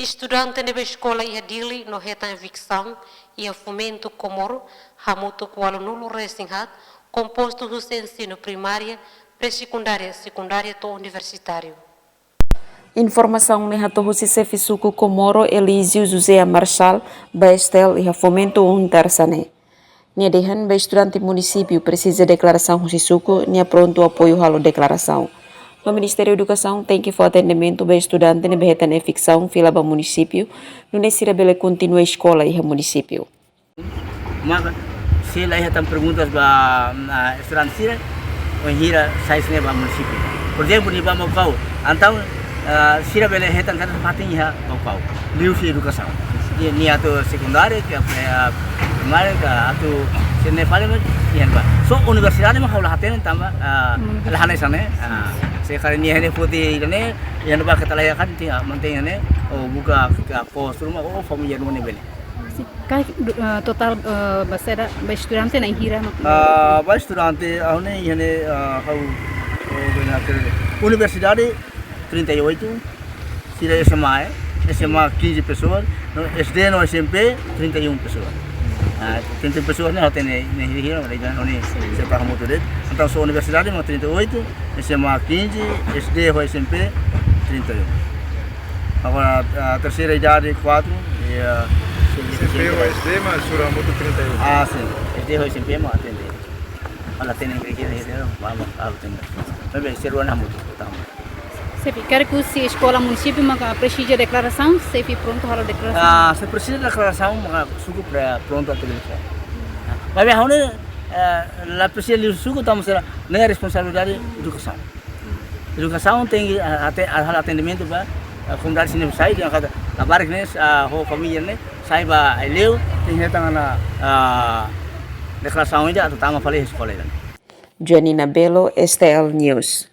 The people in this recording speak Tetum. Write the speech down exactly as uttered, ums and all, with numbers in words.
Estudante ne'ebé eskola iha Dili no hetan eviksaun iha Fomento Comoro, hamutuk ualunulu resin haat, kompostu husi ensinu primária, pré-sekundária, sekundária to'o universitáriu. Informasaun ne'e hato'o husi xefe suku Comoro Elísio José Marçal ba STL iha Fomento um Tersa ne'e. Nia dehan ba estudante munisípiu presiza deklarasaun husi suku, nia prontu apoiu halo deklarasaun. No Ministériu Edukasaun tenke fó atendimentu ba estudante ne'ebé hetan eviksaun fila ba munisípiu, nune'e sira bele kontinua eskola iha munisípiu. Maka, se la iha tan perguntas ba, ah, estudante sira, wainhira sai sira ba munisípiu. Por ezemplu, nia ba Baucau. Entaun, ah, sira bele hetan katak fatin iha Baucau. Liuhusi edukasaun. Nia, nia atu sekundária, ka, ah, primária, ka atu sira-ne'e fali, mas nia ba. Só universidade mak ha'u la hatene tanba, ah, la hanesan ne'e. Ah, se karik nia hatene foti ida-ne'e, nia ba keta la iha kan, nia mantein ne'e, ou buka, ka, kos ruma, ou família ruma ne'e bele. Sin. Karik, eh, totál, eh, ba saida, ba estudante na'in hira mak? Ah, ba estudante, ha'u ne'e, iha ne'e, ah, ha'u, oh, bem, aquele, universidade, trinta e oito, sira SMA, eh, SMA quinze pessoas, no, SD no SMP, trinta e um pessoas. Ah, trinta e um pessoas ne'e, ha'u hatene, ne'e, hira, hira, ha'u ne'e, sin, se para muito de'it. Entaun, só universidade, mas trinta e oito, SMA quinze, SD ho SMP, trinta e um. Agora, a terceira idade, quatro, e a SMP ho SD, mas sira hamutuk trinta e um. Ah, sin. SD ho SMP mak trinta e um. Ha'u la hatene, hira, hira, hira, mas, mas, ha'u la hatene. Mas bem, sira rua ne'e hamutuk, tama. Xefe, karik husi eskola munisípiu maka presiza deklarasaun, xefe prontu halo deklarasaun? Ah, se presiza deklarasaun, maka suku pre-, prontu atu deklarasaun. Mas bem, ha'u ne'e, eh, la presiza liuhusi suku, tanba sira-nia responsabilidade edukasaun. Edukasaun tenke, ah, ate-, ah, halo atendimentu ba, ah, komunidade sira-ne'e sai, dehan katak, labarik ne'e, ah, ho família ne'e, sai ba Aileu, tenke hetan ona, ah, deklarasaun ida atu tama fali eskola ida. Janina Belo, STL News.